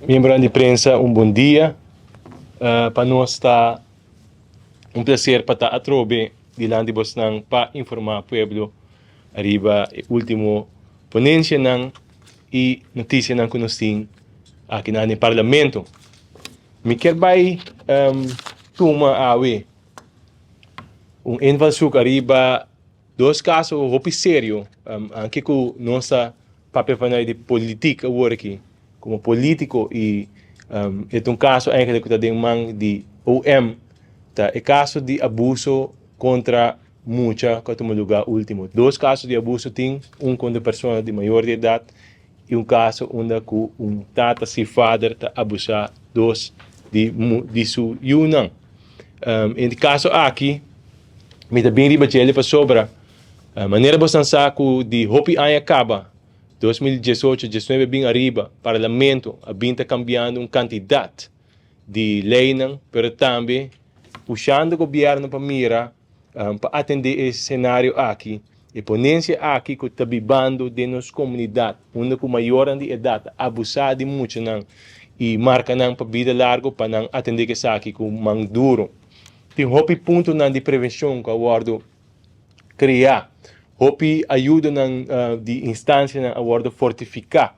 Miembronan di prensa un bon dia. Pa nos ta un placer pa ta atrobe dilanti bosnan pa informa pueblo ariba e ultimo ponencianan y noticianan cu nos tin akinan den Parlamento. Mi kier bay tuma awe un invalshoek ariba dos caso hopi serio anke cu nos ta papia vanuit di politiek awor aki como politico y e ta un caso eigenlijk cu ta den man di OM ta e caso di abuso contra mucha cu a tuma lugar ultimo. Dos caso di abuso tin, un contra persona di mayor di edad y un caso unda cu un tata si vader ta abusa dos di di su yunan. E caso aki mi ta bin riba djele pasobra manera bosan sa cu di hopi aña caba, 2018, 19 bin ariba, Parlamento a bin ta cambiando un cantidad di leynan pero tambe pushando gobierno pa mira Pa atendé e senario aki, e ponensia aki ku ta bibando den nos komunidat unda ku mayornan di edat ta abusá di muchanan i marka nan pa bida largu pa nan atendé ku esaki ku man duru. Tin hopi puntonan di prevenshon ku a wòrdu kreá, hopi ayudonan di instansianan a wòrdu fortifiká,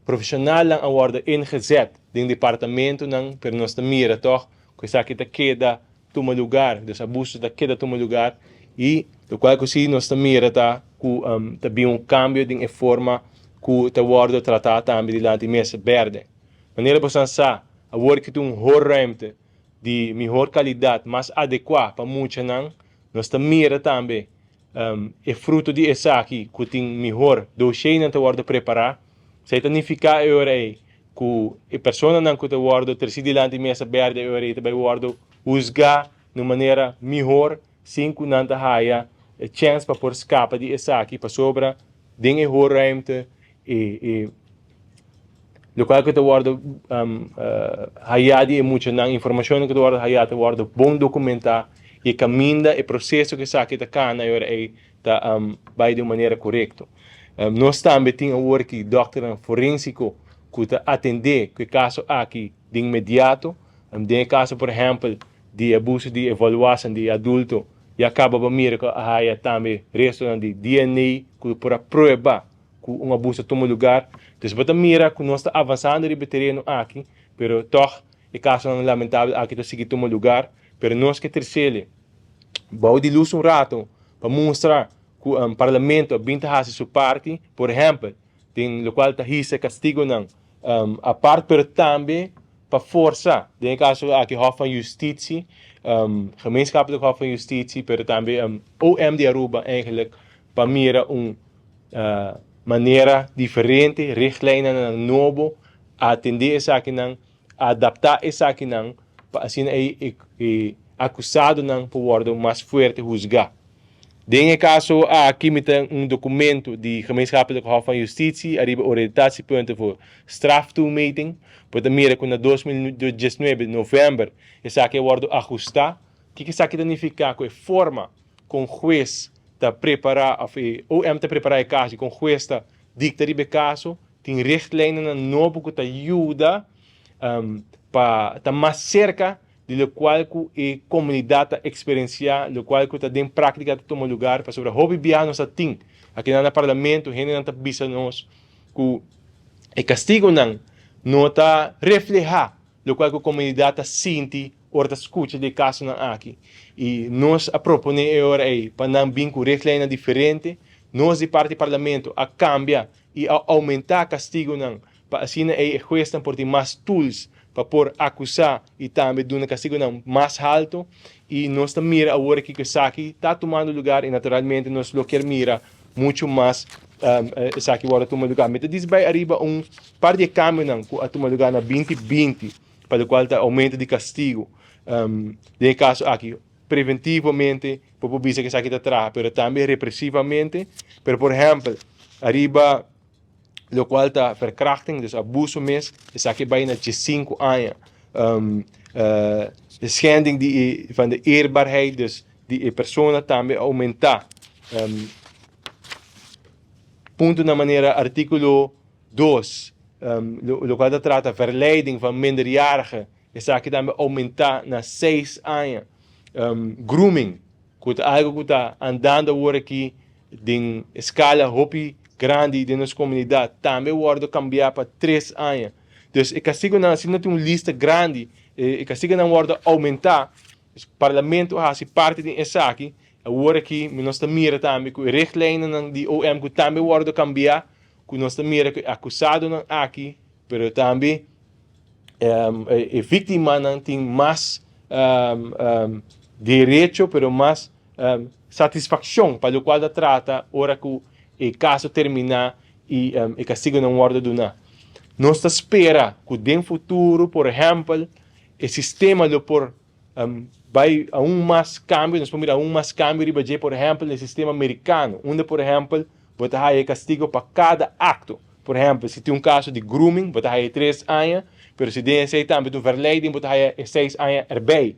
profeshonalnan a wòrdu ingezet den departamentonan, pero nos ta mira tòg ku esaki ta keda tuma lugar, dus abuso ta keda tuma lugar y locual cu si nos ta mira ta cu ta bin un cambio den e forma cu ta wordo trata tambe dilanti mesa berde. Manera bosan sa, awor ki tin un hoorruimte di mihor calidad, mas adecua pa muchanan, nos ta mira tambe e fruto di esaki cu tin mihor dosheynan ta wordo prepara. Esey ta nifica e ora ey ku e personanan ku ta wòrdu tresí dilanti mesa bèrdè e ora ei ta bai wòrdu husgá na un manera mihor sin ku nan ta haya e chèns pa por skapa di esaki pasobra den e hoorruimte e e lokual ku ta wòrdu hayá di e muchanan, informashonnan ku ta wòrdu hayá ta wòrdu bon dokumentá i e kaminda e proseso ku esaki ta kana e ora ei ta bai di un manera korekto. Nos tambe tin awor ki dòkternan forensiko ku ta atendé ku e kaso aki di inmediato. Den e kaso por ehèmpel di abuso di e volwassen, di e adulto, ya kaba bo mira ku a haya tambe restonan di DNA ku por a prueba ku un abuso a tuma lugar. Dus bo ta mira ku nos ta avansando riba e tereno aki, pero tòg e kasonan lamentabel aki ta sigui tuma lugar. Pero nos ke tresele bou di lus un rato pa mustra ku Parlamento a bin ta hasi su parti, por ehèmpel den lokual ta hisa kastigonan apart, pero tambe pa forsa, den e kaso aki Hof van Justitie, Gemeenschappelijk Hof van Justitie, pero tambe OM di Aruba eigenlijk pa mira un manera diferente, richtlijnennan nobo, atendé esakinan. Adaptá esakinan pa asina ei e akusadonan por wòrdu mas fuerte husgá. Den e kaso aki mi ta un dokumento di Gemeenschappelijk Hof van Justitie ariba oriëntatiepunten voor straftoemeting. Bo ta mira ku na 2019 novèmber esaki a wòrdu ahustá. Kiko esaki ta nifiká? Ku e forma kon hues ta prepará òf e OM ta prepará e kaso i kon hues ta dikta riba e kaso Tin richtlijnennan nobo ku ta yuda pa ta mas serka di lokual ku e komunidat ta eksperensiá, lokual ku ta den práktika ta tuma lugar, pasobra hopi biaha nos ta tin akinan na parlamento hendenan ta bisa nos ku e kastigunan no ta reflehá lokual ku komunidat ta sinti ora ta skucha di e kasonan aki. I nos a proponé e ora ei pa nan bin ku richtlijnnan diferente. Nos di parti parlamento a kambia i a oumentá kastigunan pa asina ei e huesnan por tin mas tools pa por akusá i tambe duna kastigunan mas haltu. I nos ta mira awor aki ku esaki ta tumando lugar i naturalmente nos lo kier mira muchu mas esaki wòrdu tuma lugar. Mi ta dis bai ariba un par di e kambionan ku a tuma lugar na 2020 pa lokual ta oumento di kastigu den e kaso aki. Preventivamente bo por bisa ku esaki ta traha, pero tambe represivamente. Pero por ehèmpel, ariba lokual ta verkrachting, dus abuso mes, esaki bai na diesinku aña. De schending di e van de eerbaarheid, dus di e persona tambe a oumentá. Puntonan manera artíkulo dos, lokual ta trata verleiding van minderjarige, esaki tambe oumentá na seis aña. Grooming, ku ta algu ku ta andando awor aki den eskala hopi grandi den nos komunidat, tambe wòrdu kambiá pa tres aña. Dus e kastigunan asina tin un lista grandi, e kastigunan wòrdu oumentá. Parlamento a hasi parti den esaki. Awor aki nos ta mira tambe ku e richtlijnennan di OM ku tambe wòrdu kambiá, ku nos ta mira ku e akusadonan aki, pero tambe e víktimanan tin mas derecho, pero mas satisfakshon pa lokual ta trata ora ku e kaso terminá i e kastigunan wòrdu duná. Nos ta spera ku den futuro, por ehèmpel, e sistema lo por bai aun mas kambio, nos por mira aun mas kambio riba dje, por ehèmpel, e sistema merikano, unda por ehèmpel bo ta haya e kastigo pa kada akto. Por ehèmpel, si tin un kaso di grooming, bo ta haya e tres aña, pero si den esei tambe tin un verleiding, bo ta haya e seis aña erbei.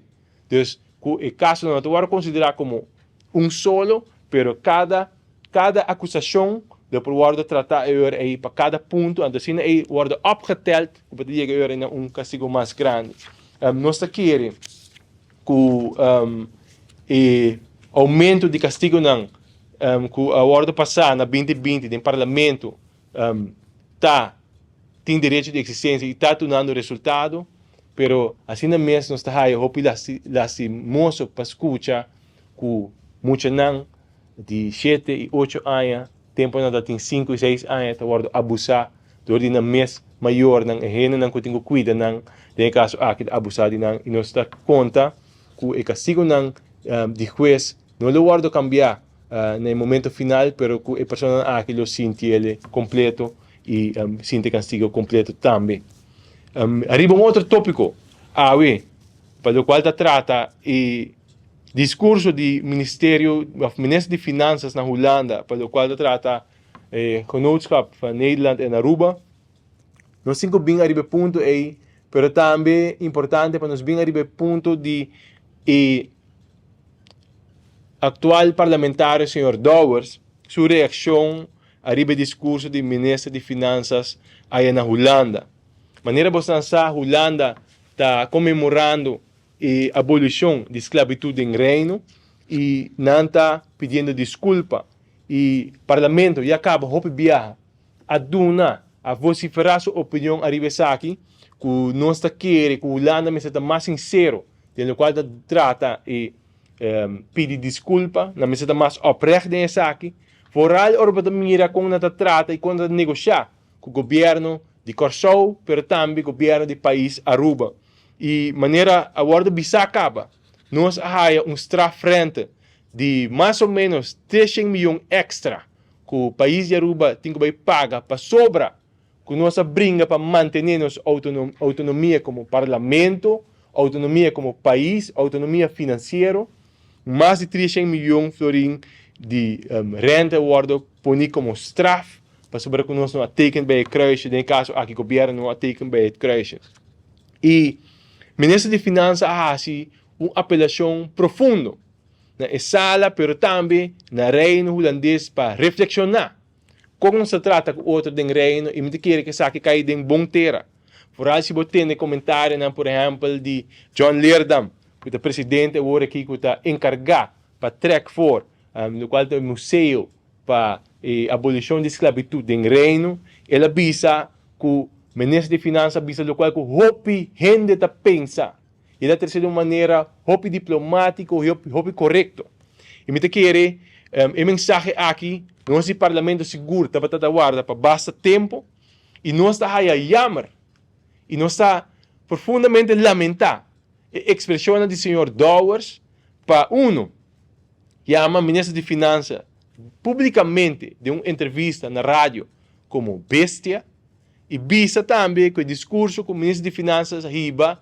Dus, ku e kasonan no ta wòrdu konsiderá komo un solo, pero kada kada akusashon lo por wòrdu tratá e ora ei pa kada punto, anto asina ei wòrdu opgeteld ku bo ta yega e ora ei na un kastigo mas grandi. Nos ta kere ku e oumento di kastigonan ku a wòrdu pasá na binti binti den parlamento ta tin derecho di eksistensia i ta dunando resultado, pero asina mes nos ta haya hopi lastimoso pa skucha ku muchanan di shete i ocho aña, tempu nan ta tin sinku i seis aña ta wòrdu abusá dor di nan mes mayornan, e hendenan ku tin ku kuida nan, den e kaso aki ta abusá di nan i nos ta konta ku e kastigunan di hues no lo wòrdu kambiá na e momento final, pero ku e personanan aki lo sinti el kompleto i sinti e kastigo kompleto tambe. Ariba un otro tópiko awe pa lokual ta trata e diskurso di ministerio òf minister di finansas na Hulanda pa lokual ta trata e Genootschap van Nederland en Aruba. Nos tin ku bin ariba e punto ei, pero tambe importante pa nos bin ariba e punto di e aktual parlamentario señor Dowers su reakshon ariba e diskurso di minister di finansas aya na Hulanda. Manera boso sa, Hulanda ta konmemorando e abolishon di sklabitut den Reino i nan ta pidiendo diskulpa i Parlamento ya kaba hopi biaha a duna, a vosiferá su opinion ariba esaki ku nos ta kere ku Hulanda mester ta mas sinsero den lokual ta trata e pidi diskulpa, nan mester ta mas oprecht den esaki, vooral ora bo ta mira kon nan ta trata i kon nan ta negoshá ku gobièrnu di Kòrsou pero tambe gobièrnu di pais Aruba. I manera a wòrdu bisá kaba, nos a haya un strafrente di mas o ménos treshen miyon èkstra ku pais di Aruba tin ku bai paga pasobra ku nos a bringa pa mantené nos outonomia komo parlamento, outonomia komo pais, outonomia finansiero. Mas di treshen miyon florin di rente a wòrdu poní komo straf pasobra ku nos no a teken bij e kruisje, den e kaso aki gobièrnu no a teken bij het kruisje. I Minister di Finansa a hasi un apelashon profundo na e sala pero tambe na Reino Hulandes pa reflekshoná kon nos ta trata ku otro den Reino i mi ta kere ku esaki kai den bon tera. Foral si bo tende komentarionan por ehèmpel di John Leerdam ku ta presidente awor aki ku ta enkargá pa trèk for lokual ta e museo pa e abolishon di sklabitut den Reino, el a bisa ku Minister di Finansa a bisa lokual ku hopi hende ta pensa. El a trese di un manera hopi diplomátiko i hopi korekto. I mi ta kere e mensahe aki nos di Parlamento sigur tabata ta warda pa basta tempu i nos ta haya yammer i nos ta profundamente lamentá e ekspreshonnan di señor Dowers pa uno yama Minister di Finansa publikamente den un entrevista na radio komo bestia i bisa tambe ku e diskurso ku Minister di Finansas a hiba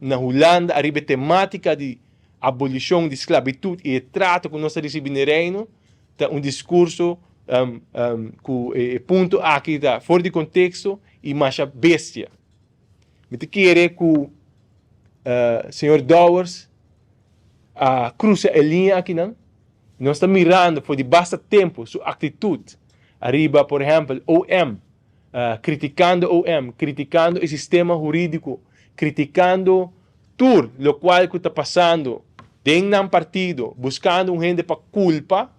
na Hulanda ariba e tematika di abolishon di sklabitut i e trato ku nos ta risibi den Reino ta un diskurso ku e punto aki ta for di konteksto i masha bestia. Mi ta kere ku señor Dowers a krusa e liña akinan. Nos ta mirando for di basta tempu su aktitut. ariba por ehempel OM, criticando OM, criticando e sistema huridico, criticando tur locual cu ta pasando den nan partido, buscando un hende pa culpa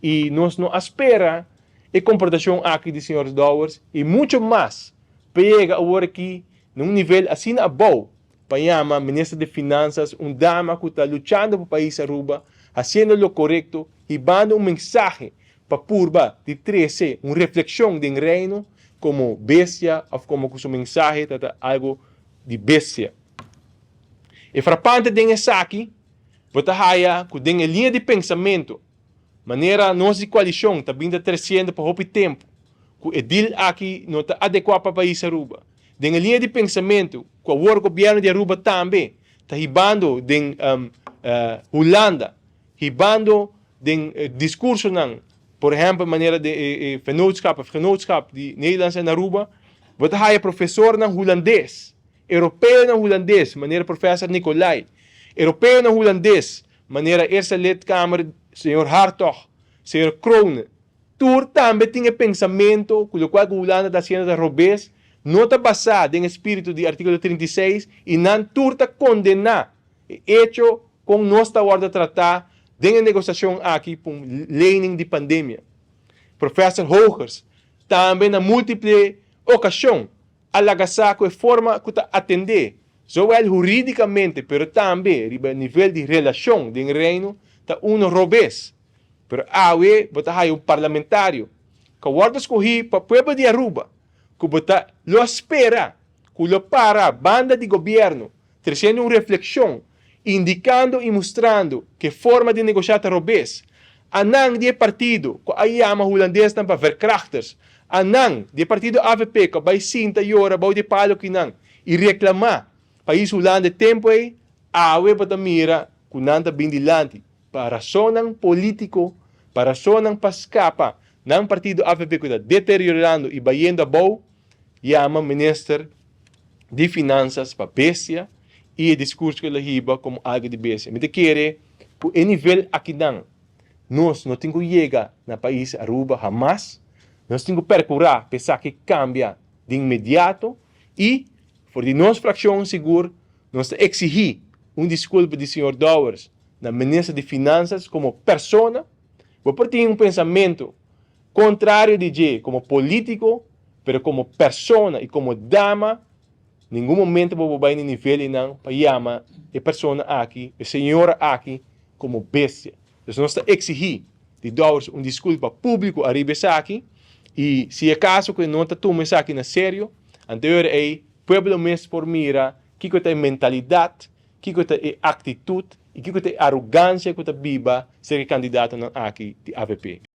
y nos no a spera e comportacion aki di señor Dowers y mucho mas pa yega awor aki na un nivel asina abou pa yama Minister di Finanzas un dama cu ta luchando pa pais Aruba, haciendo lo corecto, hibando un mensahe pa purba di trece un reflexion den Reino como bestia of como cu su mensahe ta ta algo di bestia. E frapante den esaki, bo ta haya cu den e linea di pensamento, manera nos di coalicion ta bin ta treciendo pa hopi tempo, cu e deal aki no ta adecua pa pais Aruba. Den e linea di pensamento cu awor gobierno di Aruba tambe ta hibando den Hulanda, hibando den discursonan, por ehempel manera den e vennootschap of genootschap di Nederlands en Aruba, bo ta haya profesornan Hulandes, Europeonan Hulandes, manera professor Nicolai, Europeonan Hulandes, manera Eerste Lidkamer señor Hartog, señor Kroon, tur tambe tin e pensamento cu locual cu Hulanda ta haciendo ta robes, no ta basa den e spiritu di articulo 36 y nan tur ta condena e hecho con nos ta wordo trata den e negociacion aki pa un lening di pandemia. Professor Hogers tambe na multiple ocasion a laga sa cu e forma cu ta atende, zowel huridicamente pero tambe riba nivel di relacion den Reino, ta uno robes. Pero awe bo ta haya un parlamentario cu a wordo scogi pa pueblo di Aruba, cu bo ta lo a spera cu lo para banda di gobierno treciendo un reflexion, indicando y mustrando cu e forma di negocia ta robes. A nan di e partido cu a yama Hulandesnan pa verkrachters, a nan di e partido avp cu a bay sinta yora bou di e palo kinan y reclama pais Hulanda e tempo ey, awe bo ta mira cu nan ta bin dilanti pa rasonnan politico, pa rasonnan pa scapa nan partido avp cu ta deteriorando y bayendo abou, yama minister di Finanzas pa bestia y e discurso cu el a hiba como algo di bestia. Mi ta kere cu e nivel akinan nos no tin cu yega na pais Aruba hamas. Nos tin cu percura pa esaki cambia di inmediato y for di nos fraccion sigur nos ta exigi un disculpa di señor Dowers na minister di Finanzas como persona. Bo por tin un pensamento Contrario di dje como politico, pero como persona y como dama, ningun momento bo por bay na nivel eynan pa yama e persona aki, e señora aki, como bestia. Dus nos ta exigi di Dowers un disculpa publico ariba esaki y si e caso cu e no ta tuma esaki na serio, anto e ora ey pueblo mes por mira kico ta e mentalidad, kico ta e actitud y kico ta e arogancia cu ta biba cerca e candidatonan aki di avp.